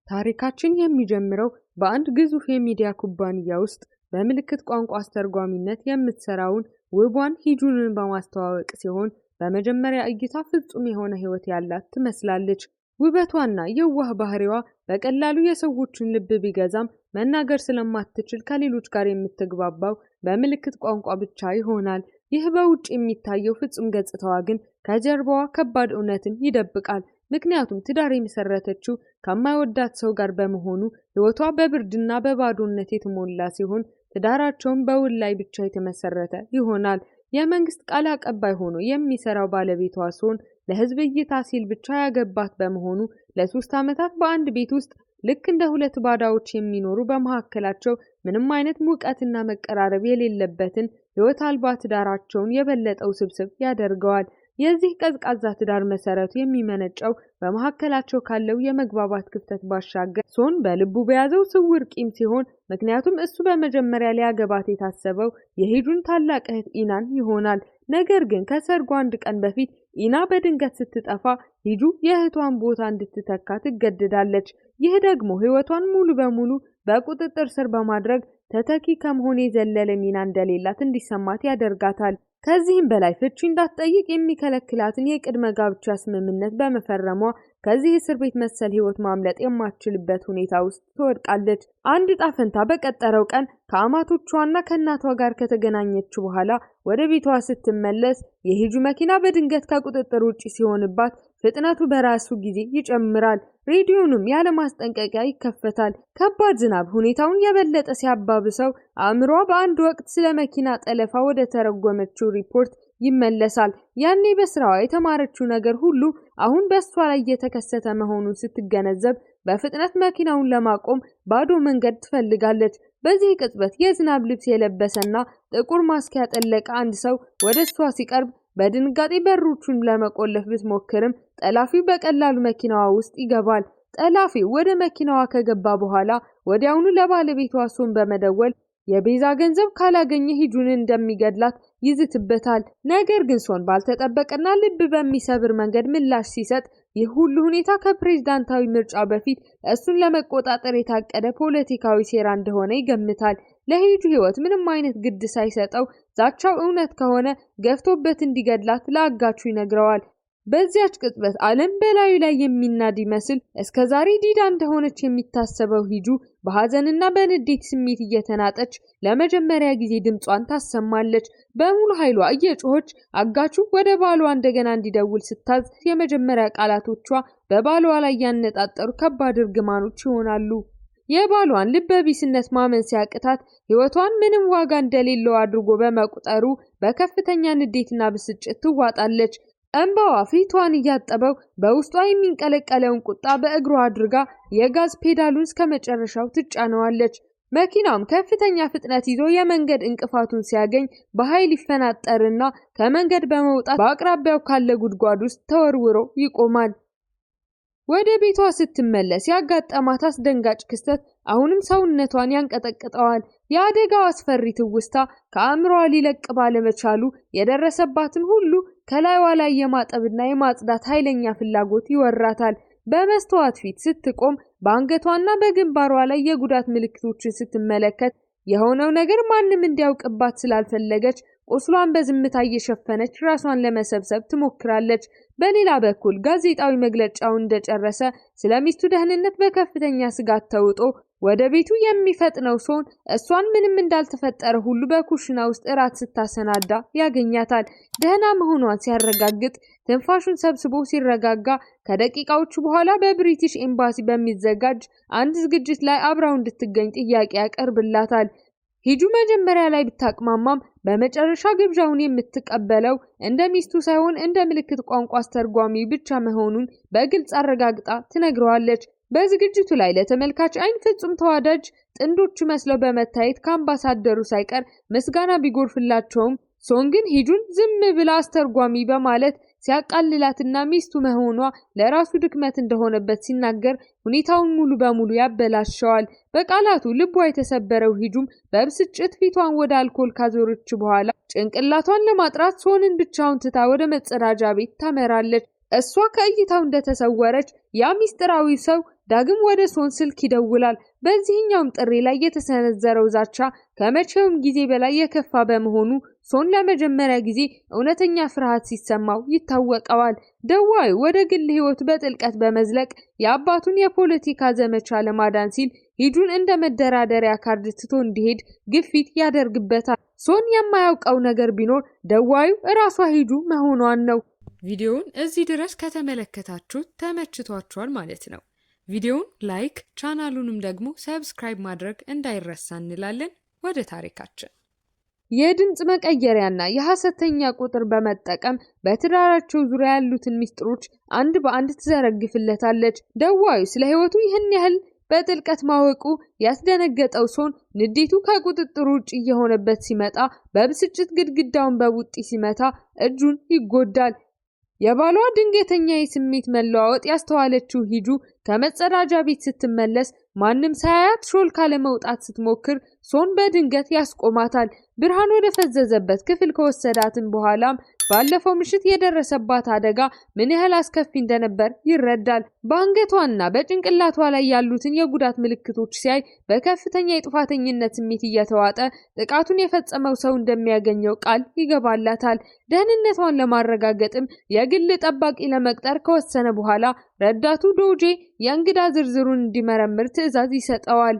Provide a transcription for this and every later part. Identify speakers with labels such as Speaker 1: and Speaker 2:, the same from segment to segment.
Speaker 1: ታሪካችን የሚጀምረው በአንድ ግዙፍ የሚዲያ ኩባንያ ውስጥ በምልክት ቋንቋ አስተርጓሚነት የምትሰራውን ውቧን ሂጁንን በማስተዋወቅ ሲሆን፣ በመጀመሪያ እይታ ፍጹም የሆነ ሕይወት ያላት ትመስላለች። ውበቷና የዋህ ባህሪዋ በቀላሉ የሰዎችን ልብ ቢገዛም፣ መናገር ስለማትችል ከሌሎች ጋር የምትግባባው በምልክት ቋንቋ ብቻ ይሆናል። ይህ በውጭ የሚታየው ፍጹም ገጽታዋ ግን ከጀርባዋ ከባድ እውነትን ይደብቃል። ምክንያቱም ትዳር የመሰረተችው ከማይወዳት ሰው ጋር በመሆኑ ሕይወቷ በብርድና በባዶነት የተሞላ ሲሆን፣ ትዳራቸውን በውል ላይ ብቻ የተመሰረተ ይሆናል። የመንግስት ቃል አቀባይ ሆኖ የሚሰራው ባለቤቷ ሲሆን ለሕዝብ እይታ ሲል ብቻ ያገባት በመሆኑ ለ3 ዓመታት በአንድ ቤት ውስጥ ልክ እንደ ሁለት ባዳዎች የሚኖሩ፣ በመካከላቸው ምንም አይነት ሙቀትና መቀራረብ የሌለበትን ሕይወት አልባ ትዳራቸውን የበለጠ ውስብስብ ያደርገዋል። የዚህ ቀዝቃዛ ትዳር መሰረቱ የሚመነጨው በመካከላቸው ካለው የመግባባት ክፍተት ባሻገር ሶን በልቡ በያዘው ስውር ቂም ሲሆን፣ ምክንያቱም እሱ በመጀመሪያ ሊያገባት የታሰበው የሂጁን ታላቅ እህት ኢናን ይሆናል። ነገር ግን ከሰርጉ አንድ ቀን በፊት ኢና በድንገት ስትጠፋ ሂጁ የእህቷን ቦታ እንድትተካ ትገደዳለች። ይህ ደግሞ ሕይወቷን ሙሉ በሙሉ በቁጥጥር ስር በማድረግ ተተኪ ከመሆን የዘለለ ሚና እንደሌላት እንዲሰማት ያደርጋታል። ከዚህም በላይ ፍቺ እንዳትጠይቅ የሚከለክላትን የቅድመ ጋብቻ ስምምነት በመፈረሟ ከዚህ እስር ቤት መሰል ሕይወት ማምለጥ የማትችልበት ሁኔታ ውስጥ ትወድቃለች። አንድ ዕጣ ፈንታ በቀጠረው ቀን ከአማቶቿና ከእናቷ ጋር ከተገናኘች በኋላ ወደ ቤቷ ስትመለስ የሂጁ መኪና በድንገት ከቁጥጥር ውጭ ሲሆንባት ፍጥነቱ በራሱ ጊዜ ይጨምራል። ሬዲዮኑም ያለ ማስጠንቀቂያ ይከፈታል። ከባድ ዝናብ ሁኔታውን የበለጠ ሲያባብሰው አእምሯ በአንድ ወቅት ስለ መኪና ጠለፋ ወደ ተረጎመችው ሪፖርት ይመለሳል። ያኔ በስራዋ የተማረችው ነገር ሁሉ አሁን በእሷ ላይ እየተከሰተ መሆኑን ስትገነዘብ በፍጥነት መኪናውን ለማቆም ባዶ መንገድ ትፈልጋለች። በዚህ ቅጽበት የዝናብ ልብስ የለበሰና ጥቁር ማስክ ያጠለቀ አንድ ሰው ወደ እሷ ሲቀርብ በድንጋጤ በሮቹን ለመቆለፍ ብትሞክርም ጠላፊው በቀላሉ መኪናዋ ውስጥ ይገባል። ጠላፊው ወደ መኪናዋ ከገባ በኋላ ወዲያውኑ ለባለቤቷ ሶን በመደወል የቤዛ ገንዘብ ካላገኘ ሂጁንን እንደሚገድላት ይዝትበታል። ነገር ግን ሶን ባልተጠበቀና ልብ በሚሰብር መንገድ ምላሽ ሲሰጥ ይህ ሁሉ ሁኔታ ከፕሬዝዳንታዊ ምርጫ በፊት እሱን ለመቆጣጠር የታቀደ ፖለቲካዊ ሴራ እንደሆነ ይገምታል። ለሂጁ ሕይወት ምንም አይነት ግድ ሳይሰጠው ዛቻው እውነት ከሆነ ገፍቶበት እንዲገድላት ለአጋቹ ይነግረዋል። በዚያች ቅጽበት ዓለም በላዩ ላይ የሚናድ ይመስል እስከ ዛሬ ዲዳ እንደሆነች የሚታሰበው ሂጁ በሐዘንና በንዴት ስሜት እየተናጠች ለመጀመሪያ ጊዜ ድምጿን ታሰማለች። በሙሉ ኃይሏ እየጮኸች አጋቹ ወደ ባሏ እንደገና እንዲደውል ስታዝ የመጀመሪያ ቃላቶቿ በባሏ ላይ ያነጣጠሩ ከባድ እርግማኖች ይሆናሉ። የባሏን ልበቢስነት ማመን ሲያቅታት ሕይወቷን ምንም ዋጋ እንደሌለው አድርጎ በመቁጠሩ በከፍተኛ ንዴትና ብስጭት ትዋጣለች። እንባዋ ፊቷን እያጠበው በውስጧ የሚንቀለቀለውን ቁጣ በእግሯ አድርጋ የጋዝ ፔዳሉን እስከ መጨረሻው ትጫነዋለች። መኪናውም ከፍተኛ ፍጥነት ይዞ የመንገድ እንቅፋቱን ሲያገኝ በኃይል ይፈናጠርና ከመንገድ በመውጣት በአቅራቢያው ካለ ጉድጓድ ውስጥ ተወርውሮ ይቆማል። ወደ ቤቷ ስትመለስ ያጋጠማት አስደንጋጭ ክስተት አሁንም ሰውነቷን ያንቀጠቅጠዋል። የአደጋው አስፈሪ ትውስታ ከአእምሯ ሊለቅ ባለመቻሉ የደረሰባትን ሁሉ ከላይዋ ላይ የማጠብና የማጽዳት ኃይለኛ ፍላጎት ይወራታል። በመስተዋት ፊት ስትቆም በአንገቷና በግንባሯ ላይ የጉዳት ምልክቶችን ስትመለከት የሆነው ነገር ማንም እንዲያውቅባት ስላልፈለገች ቁስሏን በዝምታ እየሸፈነች ራሷን ለመሰብሰብ ትሞክራለች። በሌላ በኩል ጋዜጣዊ መግለጫውን እንደጨረሰ ስለ ሚስቱ ደህንነት በከፍተኛ ስጋት ተውጦ ወደ ቤቱ የሚፈጥነው ሶን እሷን ምንም እንዳልተፈጠረ ሁሉ በኩሽና ውስጥ እራት ስታሰናዳ ያገኛታል። ደህና መሆኗን ሲያረጋግጥ ትንፋሹን ሰብስቦ ሲረጋጋ ከደቂቃዎቹ በኋላ በብሪቲሽ ኤምባሲ በሚዘጋጅ አንድ ዝግጅት ላይ አብራው እንድትገኝ ጥያቄ ያቀርብላታል። ሂጁ መጀመሪያ ላይ ብታቅማማም በመጨረሻ ግብዣውን የምትቀበለው እንደ ሚስቱ ሳይሆን እንደ ምልክት ቋንቋ አስተርጓሚ ብቻ መሆኑን በግልጽ አረጋግጣ ትነግረዋለች። በዝግጅቱ ላይ ለተመልካች አይን ፍጹም ተዋዳጅ ጥንዶች መስለው በመታየት ከአምባሳደሩ ሳይቀር ምስጋና ቢጎርፍላቸውም፣ ሶን ግን ሂጁን ዝም ብላ አስተርጓሚ በማለት ሲያቃልላትና ሚስቱ መሆኗ ለራሱ ድክመት እንደሆነበት ሲናገር ሁኔታውን ሙሉ በሙሉ ያበላሸዋል። በቃላቱ ልቧ የተሰበረው ሂጁም በብስጭት ፊቷን ወደ አልኮል ካዞረች በኋላ ጭንቅላቷን ለማጥራት ሶንን ብቻውን ትታ ወደ መጸዳጃ ቤት ታመራለች። እሷ ከእይታው እንደተሰወረች ያ ሚስጥራዊ ሰው ዳግም ወደ ሶን ስልክ ይደውላል። በዚህኛውም ጥሪ ላይ የተሰነዘረው ዛቻ ከመቼውም ጊዜ በላይ የከፋ በመሆኑ ሶን ለመጀመሪያ ጊዜ እውነተኛ ፍርሃት ሲሰማው ይታወቀዋል። ደዋዩ ወደ ግል ሕይወቱ በጥልቀት በመዝለቅ የአባቱን የፖለቲካ ዘመቻ ለማዳን ሲል ሂጁን እንደ መደራደሪያ ካርድ ትቶ እንዲሄድ ግፊት ያደርግበታል። ሶን የማያውቀው ነገር ቢኖር ደዋዩ እራሷ ሂጁ መሆኗን ነው።
Speaker 2: ቪዲዮውን እዚህ ድረስ ከተመለከታችሁት ተመችቷችኋል ማለት ነው። ቪዲዮውን like፣ ቻናሉንም ደግሞ subscribe ማድረግ እንዳይረሳ እንላለን። ወደ ታሪካችን።
Speaker 1: የድምፅ መቀየሪያና የሐሰተኛ ቁጥር በመጠቀም በትዳራቸው ዙሪያ ያሉትን ሚስጥሮች አንድ በአንድ ትዘረግፍለታለች። ደዋዩ ስለ ሕይወቱ ይህን ያህል በጥልቀት ማወቁ ያስደነገጠው ሶን ንዴቱ ከቁጥጥር ውጭ እየሆነበት ሲመጣ በብስጭት ግድግዳውን በቡጢ ሲመታ እጁን ይጎዳል። የባሏ ድንገተኛ የስሜት መለዋወጥ ያስተዋለችው ሂጁ ከመጸዳጃ ቤት ስትመለስ ማንም ሳያያት ሾልካ ለመውጣት ስትሞክር ሶን በድንገት ያስቆማታል። ብርሃን ወደ ፈዘዘበት ክፍል ከወሰዳትም በኋላም ባለፈው ምሽት የደረሰባት አደጋ ምን ያህል አስከፊ እንደነበር ይረዳል። በአንገቷና በጭንቅላቷ ላይ ያሉትን የጉዳት ምልክቶች ሲያይ በከፍተኛ የጥፋተኝነት ስሜት እየተዋጠ ጥቃቱን የፈጸመው ሰው እንደሚያገኘው ቃል ይገባላታል። ደህንነቷን ለማረጋገጥም የግል ጠባቂ ለመቅጠር ከወሰነ በኋላ ረዳቱ ዶጄ የእንግዳ ዝርዝሩን እንዲመረምር ትዕዛዝ ይሰጠዋል።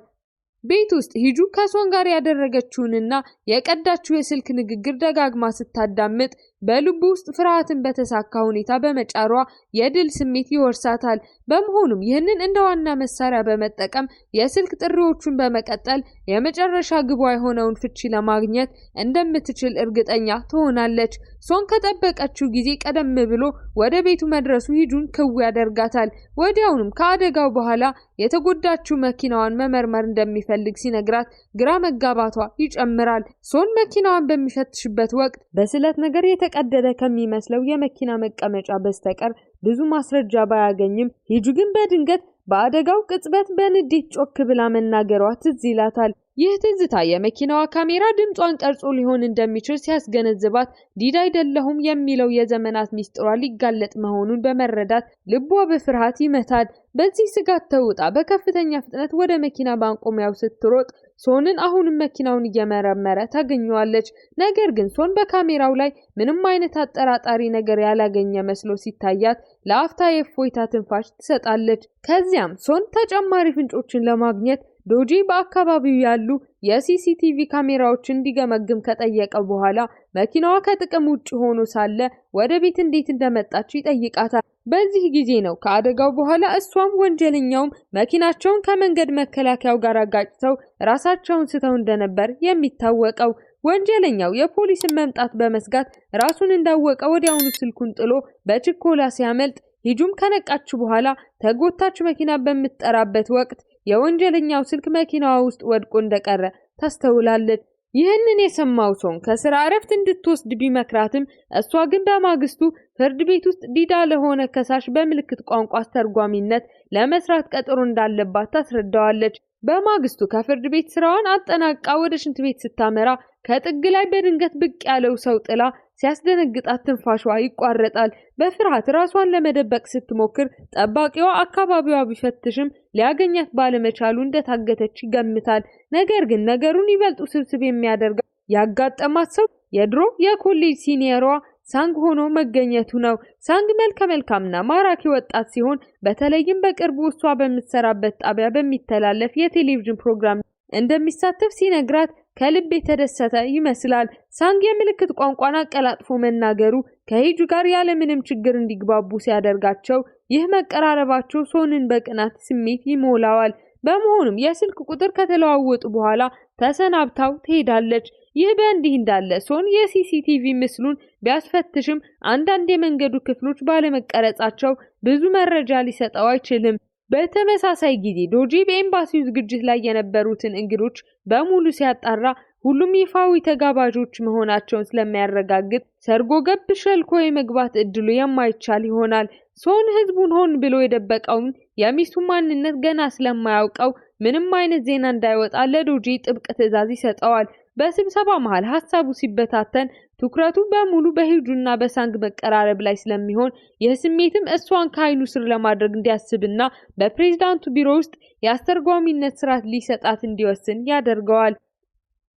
Speaker 1: ቤት ውስጥ ሂጁ ከሶን ጋር ያደረገችውንና የቀዳችው የስልክ ንግግር ደጋግማ ስታዳምጥ በልቡ ውስጥ ፍርሃትን በተሳካ ሁኔታ በመጫሯ የድል ስሜት ይወርሳታል። በመሆኑም ይህንን እንደ ዋና መሳሪያ በመጠቀም የስልክ ጥሪዎቹን በመቀጠል የመጨረሻ ግቧ የሆነውን ፍቺ ለማግኘት እንደምትችል እርግጠኛ ትሆናለች። ሶን ከጠበቀችው ጊዜ ቀደም ብሎ ወደ ቤቱ መድረሱ ሂጁን ክው ያደርጋታል። ወዲያውኑም ከአደጋው በኋላ የተጎዳችው መኪናዋን መመርመር እንደሚፈልግ ሲነግራት ግራ መጋባቷ ይጨምራል። ሶን መኪናዋን በሚፈትሽበት ወቅት በስለት ነገር የተቀደደ ከሚመስለው የመኪና መቀመጫ በስተቀር ብዙ ማስረጃ ባያገኝም ሂጁ ግን በድንገት በአደጋው ቅጽበት በንዴት ጮክ ብላ መናገሯ ትዝ ይላታል። ይህ ትዝታ የመኪናዋ ካሜራ ድምጿን ቀርጾ ሊሆን እንደሚችል ሲያስገነዝባት ዲዳ አይደለሁም የሚለው የዘመናት ሚስጥሯ ሊጋለጥ መሆኑን በመረዳት ልቧ በፍርሃት ይመታል። በዚህ ስጋት ተውጣ በከፍተኛ ፍጥነት ወደ መኪና ማቆሚያው ስትሮጥ ሶንን አሁንም መኪናውን እየመረመረ ታገኘዋለች። ነገር ግን ሶን በካሜራው ላይ ምንም አይነት አጠራጣሪ ነገር ያላገኘ መስሎ ሲታያት ለአፍታ የእፎይታ ትንፋሽ ትሰጣለች። ከዚያም ሶን ተጨማሪ ፍንጮችን ለማግኘት ዶጂ በአካባቢው ያሉ የ CCTV ካሜራዎችን እንዲገመግም ከጠየቀ በኋላ መኪናዋ ከጥቅም ውጭ ሆኖ ሳለ ወደ ቤት እንዴት እንደመጣች ይጠይቃታል። በዚህ ጊዜ ነው ከአደጋው በኋላ እሷም ወንጀለኛውም መኪናቸውን ከመንገድ መከላከያው ጋር አጋጭተው ራሳቸውን ስተው እንደነበር የሚታወቀው። ወንጀለኛው የፖሊስን መምጣት በመስጋት ራሱን እንዳወቀ ወዲያውኑ ስልኩን ጥሎ በችኮላ ሲያመልጥ ሂጁም ከነቃች በኋላ ተጎታች መኪና በምትጠራበት ወቅት የወንጀለኛው ስልክ መኪናዋ ውስጥ ወድቆ እንደቀረ ታስተውላለች። ይህንን የሰማው ሶን ከስራ እረፍት እንድትወስድ ቢመክራትም እሷ ግን በማግስቱ ፍርድ ቤት ውስጥ ዲዳ ለሆነ ከሳሽ በምልክት ቋንቋ አስተርጓሚነት ለመስራት ቀጠሮ እንዳለባት ታስረዳዋለች። በማግስቱ ከፍርድ ቤት ስራዋን አጠናቃ ወደ ሽንት ቤት ስታመራ ከጥግ ላይ በድንገት ብቅ ያለው ሰው ጥላ ሲያስደነግጣት ትንፋሿ ይቋረጣል። በፍርሃት ራሷን ለመደበቅ ስትሞክር ጠባቂዋ አካባቢዋ ቢፈትሽም ሊያገኛት ባለመቻሉ እንደታገተች ይገምታል። ነገር ግን ነገሩን ይበልጥ ውስብስብ የሚያደርገው ያጋጠማት ሰው የድሮ የኮሌጅ senior ሯ ሳንግ ሆኖ መገኘቱ ነው። ሳንግ መልከ መልካምና ማራኪ ወጣት ሲሆን በተለይም በቅርቡ እሷ በምትሰራበት ጣቢያ በሚተላለፍ የቴሌቪዥን ፕሮግራም እንደሚሳተፍ ሲነግራት ከልብ የተደሰተ ይመስላል። ሳንግ የምልክት ቋንቋን አቀላጥፎ መናገሩ ከሂጁ ጋር ያለምንም ችግር እንዲግባቡ ሲያደርጋቸው ይህ መቀራረባቸው ሶንን በቅናት ስሜት ይሞላዋል። በመሆኑም የስልክ ቁጥር ከተለዋወጡ በኋላ ተሰናብታው ትሄዳለች። ይህ በእንዲህ እንዳለ ሶን የ CCTV ምስሉን ቢያስፈትሽም አንዳንድ የመንገዱ ክፍሎች ባለመቀረጻቸው ብዙ መረጃ ሊሰጠው አይችልም። በተመሳሳይ ጊዜ ዶጂ በኤምባሲው ዝግጅት ላይ የነበሩትን እንግዶች በሙሉ ሲያጣራ ሁሉም ይፋዊ ተጋባዦች መሆናቸውን ስለሚያረጋግጥ ሰርጎ ገብ ሾልኮ የመግባት እድሉ የማይቻል ይሆናል። ሶን ህዝቡን ሆን ብሎ የደበቀውን የሚስቱ ማንነት ገና ስለማያውቀው ምንም አይነት ዜና እንዳይወጣ ለዶጂ ጥብቅ ትዕዛዝ ይሰጠዋል። በስብሰባ መሃል ሀሳቡ ሲበታተን ትኩረቱ በሙሉ በሂጁና በሳንግ መቀራረብ ላይ ስለሚሆን ይህ ስሜትም እሷን ከአይኑ ስር ለማድረግ እንዲያስብና በፕሬዝዳንቱ ቢሮ ውስጥ የአስተርጓሚነት ስርዓት ሊሰጣት እንዲወስን ያደርገዋል።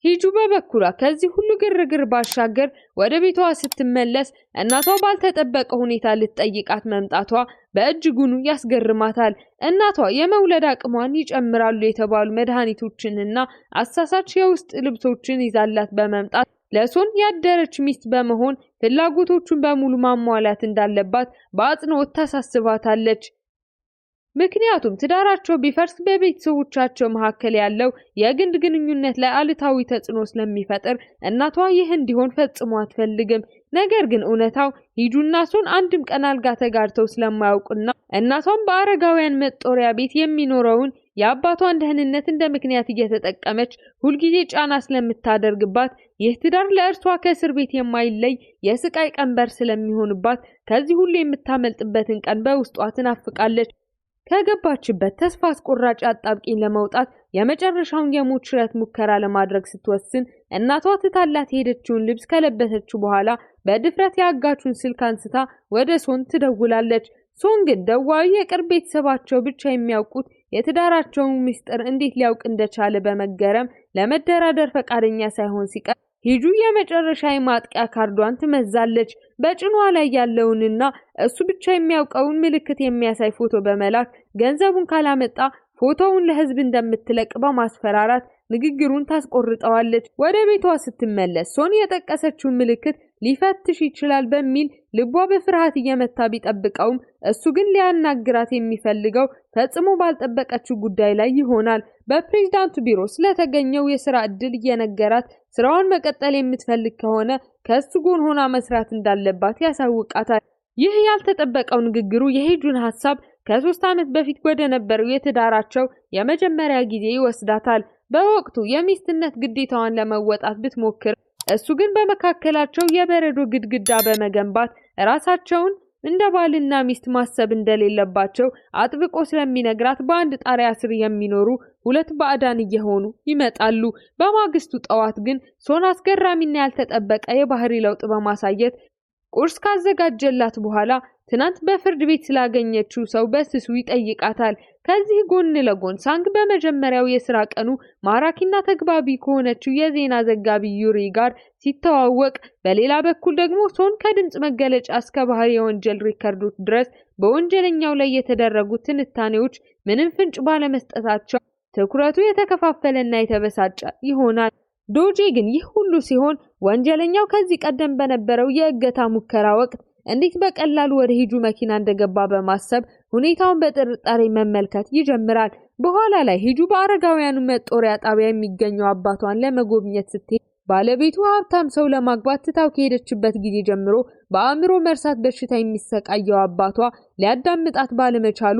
Speaker 1: ሂጁ በበኩሏ ከዚህ ሁሉ ግርግር ባሻገር ወደ ቤቷ ስትመለስ እናቷ ባልተጠበቀ ሁኔታ ልትጠይቃት መምጣቷ በእጅጉኑ ያስገርማታል። እናቷ የመውለድ አቅሟን ይጨምራሉ የተባሉ መድኃኒቶችንና አሳሳች የውስጥ ልብሶችን ይዛላት በመምጣት ለሶን ያደረች ሚስት በመሆን ፍላጎቶቹን በሙሉ ማሟላት እንዳለባት በአጽንኦት ታሳስባታለች። ምክንያቱም ትዳራቸው ቢፈርስ በቤተሰቦቻቸው መካከል ያለው የግንድ ግንኙነት ላይ አሉታዊ ተጽዕኖ ስለሚፈጥር እናቷ ይህ እንዲሆን ፈጽሞ አትፈልግም። ነገር ግን እውነታው ሂጁና ሶን አንድም ቀን አልጋ ተጋርተው ስለማያውቁና እናቷም በአረጋውያን መጦሪያ ቤት የሚኖረውን የአባቷን ደህንነት እንደ ምክንያት እየተጠቀመች ሁልጊዜ ጫና ስለምታደርግባት ይህ ትዳር ለእርሷ ከእስር ቤት የማይለይ የስቃይ ቀንበር ስለሚሆንባት ከዚህ ሁሉ የምታመልጥበትን ቀን በውስጧ ትናፍቃለች። ከገባችበት ተስፋ አስቆራጭ አጣብቂኝ ለመውጣት የመጨረሻውን የሞት ሽረት ሙከራ ለማድረግ ስትወስን እናቷ ትታላት የሄደችውን ልብስ ከለበሰችው በኋላ በድፍረት የአጋቹን ስልክ አንስታ ወደ ሶን ትደውላለች። ሶን ግን ደዋዩ የቅርብ ቤተሰባቸው ብቻ የሚያውቁት የትዳራቸውን ምስጢር እንዴት ሊያውቅ እንደቻለ በመገረም ለመደራደር ፈቃደኛ ሳይሆን ሲቀር ሂጁ የመጨረሻ የማጥቂያ ካርዷን ትመዛለች። በጭኗ ላይ ያለውንና እሱ ብቻ የሚያውቀውን ምልክት የሚያሳይ ፎቶ በመላክ ገንዘቡን ካላመጣ ፎቶውን ለሕዝብ እንደምትለቅ በማስፈራራት ንግግሩን ታስቆርጠዋለች። ወደ ቤቷ ስትመለስ ሶን የጠቀሰችውን ምልክት ሊፈትሽ ይችላል በሚል ልቧ በፍርሃት እየመታ ቢጠብቀውም እሱ ግን ሊያናግራት የሚፈልገው ፈጽሞ ባልጠበቀችው ጉዳይ ላይ ይሆናል። በፕሬዝዳንቱ ቢሮ ስለተገኘው የስራ እድል እየነገራት ስራዋን መቀጠል የምትፈልግ ከሆነ ከእሱ ጎን ሆና መስራት እንዳለባት ያሳውቃታል። ይህ ያልተጠበቀው ንግግሩ የሂጁን ሀሳብ ከ3 ዓመት በፊት ወደ ነበረው የትዳራቸው የመጀመሪያ ጊዜ ይወስዳታል። በወቅቱ የሚስትነት ግዴታዋን ለመወጣት ብትሞክር እሱ ግን በመካከላቸው የበረዶ ግድግዳ በመገንባት ራሳቸውን እንደ ባልና ሚስት ማሰብ እንደሌለባቸው አጥብቆ ስለሚነግራት በአንድ ጣሪያ ስር የሚኖሩ ሁለት ባዕዳን እየሆኑ ይመጣሉ። በማግስቱ ጠዋት ግን ሶን አስገራሚና ያልተጠበቀ የባህሪ ለውጥ በማሳየት ቁርስ ካዘጋጀላት በኋላ ትናንት በፍርድ ቤት ስላገኘችው ሰው በስሱ ይጠይቃታል። ከዚህ ጎን ለጎን ሳንግ በመጀመሪያው የስራ ቀኑ ማራኪና ተግባቢ ከሆነችው የዜና ዘጋቢ ዩሪ ጋር ሲተዋወቅ፣ በሌላ በኩል ደግሞ ሶን ከድምጽ መገለጫ እስከ ባህሪ የወንጀል ሪከርዶች ድረስ በወንጀለኛው ላይ የተደረጉ ትንታኔዎች ምንም ፍንጭ ባለመስጠታቸው ትኩረቱ የተከፋፈለና የተበሳጨ ይሆናል። ዶጄ ግን ይህ ሁሉ ሲሆን ወንጀለኛው ከዚህ ቀደም በነበረው የእገታ ሙከራ ወቅት እንዴት በቀላሉ ወደ ሂጁ መኪና እንደገባ በማሰብ ሁኔታውን በጥርጣሬ መመልከት ይጀምራል። በኋላ ላይ ሂጁ በአረጋውያኑ መጦሪያ ጣቢያ የሚገኘው አባቷን ለመጎብኘት ስትሄድ ባለቤቱ ሀብታም ሰው ለማግባት ትታው ከሄደችበት ጊዜ ጀምሮ በአእምሮ መርሳት በሽታ የሚሰቃየው አባቷ ሊያዳምጣት ባለመቻሉ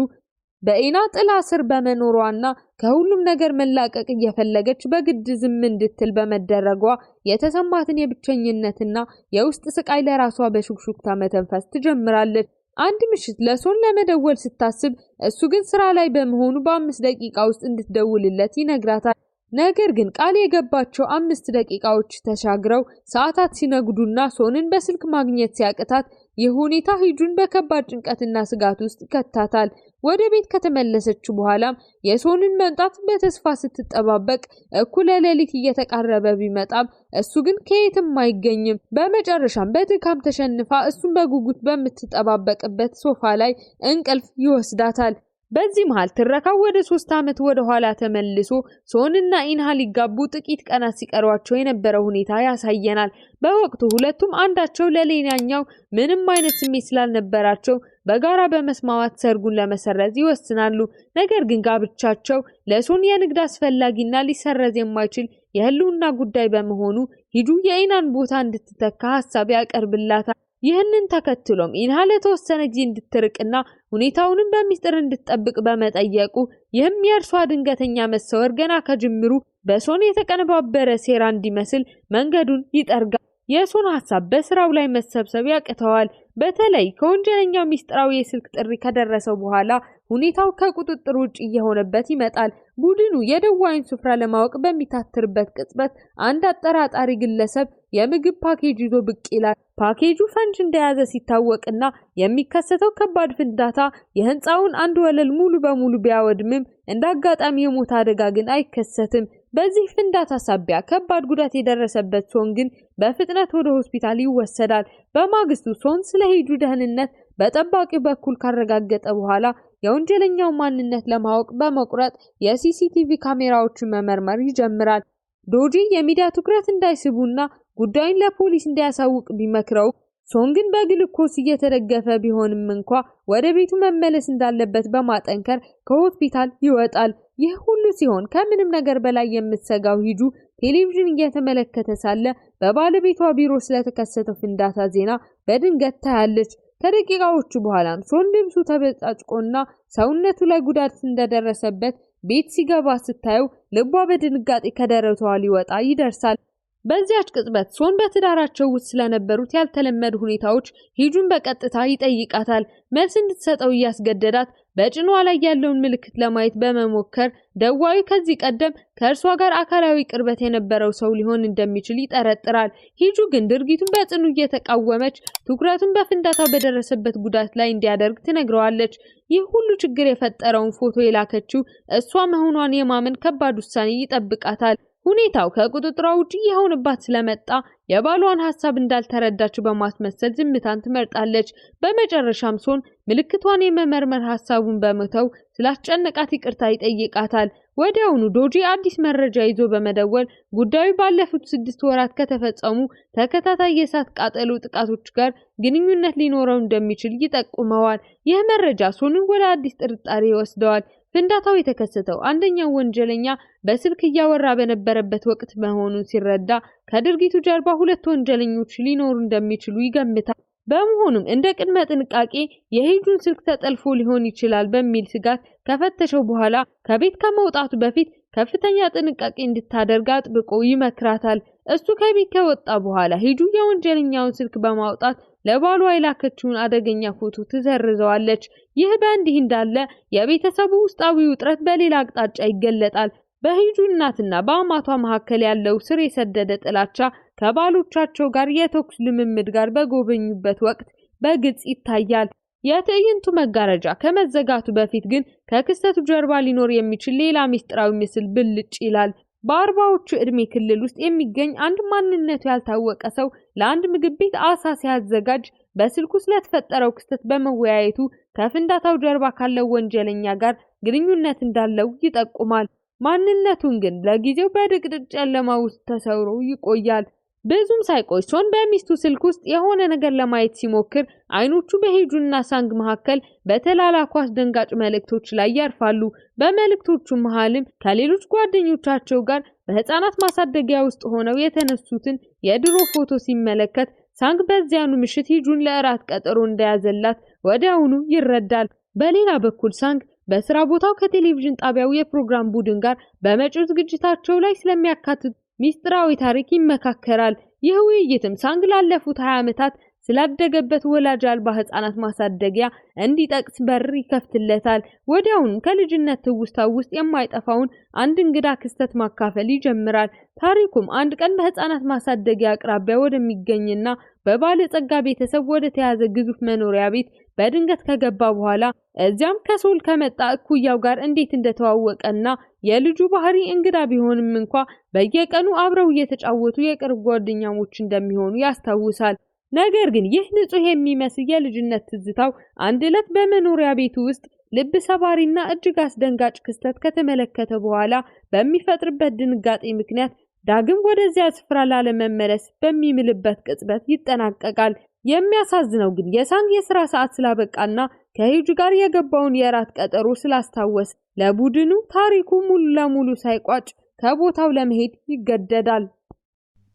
Speaker 1: በኤና ጥላ ስር በመኖሯና ከሁሉም ነገር መላቀቅ እየፈለገች በግድ ዝም እንድትል በመደረጓ የተሰማትን የብቸኝነትና የውስጥ ስቃይ ለራሷ በሹክሹክታ መተንፈስ ትጀምራለች። አንድ ምሽት ለሶን ለመደወል ስታስብ እሱ ግን ስራ ላይ በመሆኑ በ5 ደቂቃ ውስጥ እንድትደውልለት ይነግራታል። ነገር ግን ቃል የገባቸው 5 ደቂቃዎች ተሻግረው ሰዓታት ሲነግዱና ሶንን በስልክ ማግኘት ሲያቅታት ይህ ሁኔታ ሂጁን በከባድ ጭንቀትና ስጋት ውስጥ ይከታታል። ወደ ቤት ከተመለሰች በኋላም የሶንን መምጣት በተስፋ ስትጠባበቅ እኩለ ሌሊት እየተቃረበ ቢመጣም እሱ ግን ከየትም አይገኝም። በመጨረሻም በድካም ተሸንፋ እሱን በጉጉት በምትጠባበቅበት ሶፋ ላይ እንቅልፍ ይወስዳታል። በዚህ መሃል ትረካው ወደ 3 ዓመት ወደ ኋላ ተመልሶ ሶንና ኢንሃ ሊጋቡ ጥቂት ቀናት ሲቀሯቸው የነበረው ሁኔታ ያሳየናል። በወቅቱ ሁለቱም አንዳቸው ለሌላኛው ምንም አይነት ስሜት ስላልነበራቸው በጋራ በመስማማት ሰርጉን ለመሰረዝ ይወስናሉ። ነገር ግን ጋብቻቸው ለሶን የንግድ አስፈላጊና ሊሰረዝ የማይችል የህልውና ጉዳይ በመሆኑ ሂጁ የኢናን ቦታ እንድትተካ ሀሳብ ያቀርብላታል። ይህንን ተከትሎም ኢንሃ ለተወሰነ ጊዜ እንድትርቅና ሁኔታውንም በሚስጥር እንድትጠብቅ በመጠየቁ ይህም የእርሷ ድንገተኛ መሰወር ገና ከጅምሩ በሶን የተቀነባበረ ሴራ እንዲመስል መንገዱን ይጠርጋል። የሶን ሀሳብ በስራው ላይ መሰብሰብ ያቅተዋል። በተለይ ከወንጀለኛው ሚስጥራዊ የስልክ ጥሪ ከደረሰው በኋላ ሁኔታው ከቁጥጥር ውጭ እየሆነበት ይመጣል። ቡድኑ የደዋዩን ስፍራ ለማወቅ በሚታትርበት ቅጽበት አንድ አጠራጣሪ ግለሰብ የምግብ ፓኬጅ ይዞ ብቅ ይላል። ፓኬጁ ፈንጅ እንደያዘ ሲታወቅና የሚከሰተው ከባድ ፍንዳታ የህንፃውን አንድ ወለል ሙሉ በሙሉ ቢያወድምም እንደ አጋጣሚ የሞት አደጋ ግን አይከሰትም። በዚህ ፍንዳታ ሳቢያ ከባድ ጉዳት የደረሰበት ሶን ግን በፍጥነት ወደ ሆስፒታል ይወሰዳል። በማግስቱ ሶን ስለ ሂጁ ደህንነት በጠባቂው በኩል ካረጋገጠ በኋላ የወንጀለኛው ማንነት ለማወቅ በመቁረጥ የ CCTV ካሜራዎችን መመርመር ይጀምራል። ዶጂ የሚዲያ ትኩረት እንዳይስቡና ጉዳዩን ለፖሊስ እንዲያሳውቅ ቢመክረው ሶን ግን በግሉኮስ እየተደገፈ ቢሆንም እንኳ ወደ ቤቱ መመለስ እንዳለበት በማጠንከር ከሆስፒታል ይወጣል። ይህ ሁሉ ሲሆን ከምንም ነገር በላይ የምትሰጋው ሂጁ ቴሌቪዥን እየተመለከተ ሳለ በባለቤቷ ቢሮ ስለተከሰተው ፍንዳታ ዜና በድንገት ታያለች። ከደቂቃዎቹ በኋላም ሶን ልብሱ ተበጫጭቆና ሰውነቱ ላይ ጉዳት እንደደረሰበት ቤት ሲገባ ስታየው ልቧ በድንጋጤ ከደረቷ ሊወጣ ይደርሳል። በዚያች ቅጽበት ሶን በትዳራቸው ውስጥ ስለነበሩት ያልተለመዱ ሁኔታዎች ሂጁን በቀጥታ ይጠይቃታል። መልስ እንድትሰጠው እያስገደዳት በጭኗ ላይ ያለውን ምልክት ለማየት በመሞከር ደዋዩ ከዚህ ቀደም ከእርሷ ጋር አካላዊ ቅርበት የነበረው ሰው ሊሆን እንደሚችል ይጠረጥራል። ሂጁ ግን ድርጊቱን በጽኑ እየተቃወመች ትኩረቱን በፍንዳታው በደረሰበት ጉዳት ላይ እንዲያደርግ ትነግረዋለች። ይህ ሁሉ ችግር የፈጠረውን ፎቶ የላከችው እሷ መሆኗን የማመን ከባድ ውሳኔ ይጠብቃታል። ሁኔታው ከቁጥጥሯ ውጪ የሆነባት ስለመጣ የባሏን ሐሳብ እንዳልተረዳችው በማስመሰል ዝምታን ትመርጣለች። በመጨረሻም ሶን ምልክቷን የመመርመር ሐሳቡን በመተው ስላስጨነቃት ይቅርታ ይጠይቃታል። ወዲያውኑ ዶጂ አዲስ መረጃ ይዞ በመደወል ጉዳዩ ባለፉት 6 ወራት ከተፈጸሙ ተከታታይ የእሳት ቃጠሎ ጥቃቶች ጋር ግንኙነት ሊኖረው እንደሚችል ይጠቁመዋል። ይህ መረጃ ሶንን ወደ አዲስ ጥርጣሬ ይወስደዋል። ፍንዳታው የተከሰተው አንደኛው ወንጀለኛ በስልክ እያወራ በነበረበት ወቅት መሆኑን ሲረዳ ከድርጊቱ ጀርባ ሁለት ወንጀለኞች ሊኖሩ እንደሚችሉ ይገምታል። በመሆኑም እንደ ቅድመ ጥንቃቄ የሂጁን ስልክ ተጠልፎ ሊሆን ይችላል በሚል ስጋት ከፈተሸው በኋላ ከቤት ከመውጣቱ በፊት ከፍተኛ ጥንቃቄ እንድታደርግ አጥብቆ ይመክራታል። እሱ ከቤት ከወጣ በኋላ ሂጁ የወንጀለኛውን ስልክ በማውጣት ለባሏ የላከችውን አደገኛ ፎቶ ትሰርዘዋለች። ይህ በእንዲህ እንዳለ የቤተሰቡ ውስጣዊ ውጥረት በሌላ አቅጣጫ ይገለጣል። በሂጁ እናትና በአማቷ መካከል ያለው ስር የሰደደ ጥላቻ ከባሎቻቸው ጋር የተኩስ ልምምድ ጋር በጎበኙበት ወቅት በግልጽ ይታያል። የትዕይንቱ መጋረጃ ከመዘጋቱ በፊት ግን ከክስተቱ ጀርባ ሊኖር የሚችል ሌላ ምስጢራዊ ምስል ብልጭ ይላል። በ40ዎቹ ዕድሜ ክልል ውስጥ የሚገኝ አንድ ማንነቱ ያልታወቀ ሰው ለአንድ ምግብ ቤት አሳ ሲያዘጋጅ በስልኩ ስለተፈጠረው ክስተት በመወያየቱ ከፍንዳታው ጀርባ ካለው ወንጀለኛ ጋር ግንኙነት እንዳለው ይጠቁማል። ማንነቱን ግን ለጊዜው በድቅድቅ ጨለማ ውስጥ ተሰውሮ ይቆያል። ብዙም ሳይቆይ ሶን በሚስቱ ስልክ ውስጥ የሆነ ነገር ለማየት ሲሞክር አይኖቹ በሂጁና ሳንግ መካከል በተላላኩ አስደንጋጭ መልእክቶች ላይ ያርፋሉ። በመልእክቶቹ መሃልም ከሌሎች ጓደኞቻቸው ጋር በህፃናት ማሳደጊያ ውስጥ ሆነው የተነሱትን የድሮ ፎቶ ሲመለከት ሳንግ በዚያኑ ምሽት ሂጁን ለእራት ቀጠሮ እንደያዘላት ወዲያውኑ ይረዳል። በሌላ በኩል ሳንግ በስራ ቦታው ከቴሌቪዥን ጣቢያው የፕሮግራም ቡድን ጋር በመጪው ዝግጅታቸው ላይ ስለሚያካትት ሚስጥራዊ ታሪክ ይመካከራል። ይህ ውይይትም ሳንግ ላለፉት 20 ዓመታት ስላደገበት ወላጅ አልባ ህፃናት ማሳደጊያ እንዲጠቅስ በር ይከፍትለታል። ወዲያውኑ ከልጅነት ትውስታው ውስጥ የማይጠፋውን አንድ እንግዳ ክስተት ማካፈል ይጀምራል። ታሪኩም አንድ ቀን በህፃናት ማሳደጊያ አቅራቢያ ወደሚገኝና በባለጸጋ ቤተሰብ ወደ ተያዘ ግዙፍ መኖሪያ ቤት በድንገት ከገባ በኋላ እዚያም ከሶል ከመጣ እኩያው ጋር እንዴት እንደተዋወቀና የልጁ ባህሪ እንግዳ ቢሆንም እንኳ በየቀኑ አብረው እየተጫወቱ የቅርብ ጓደኛሞች እንደሚሆኑ ያስታውሳል። ነገር ግን ይህ ንጹህ የሚመስል የልጅነት ትዝታው አንድ ዕለት በመኖሪያ ቤቱ ውስጥ ልብ ሰባሪና እጅግ አስደንጋጭ ክስተት ከተመለከተ በኋላ በሚፈጥርበት ድንጋጤ ምክንያት ዳግም ወደዚያ ስፍራ ላለመመለስ በሚምልበት ቅጽበት ይጠናቀቃል። የሚያሳዝነው ግን የሳንግ የስራ ሰዓት ስላበቃና ከሂጁ ጋር የገባውን የእራት ቀጠሮ ስላስታወሰ ለቡድኑ ታሪኩ ሙሉ ለሙሉ ሳይቋጭ ከቦታው ለመሄድ ይገደዳል።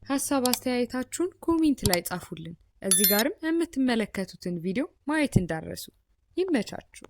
Speaker 2: ሀሳብ አስተያየታችሁን comment ላይ ጻፉልን። እዚህ ጋርም የምትመለከቱትን ቪዲዮ ማየት እንዳትረሱ። ይመቻችሁ።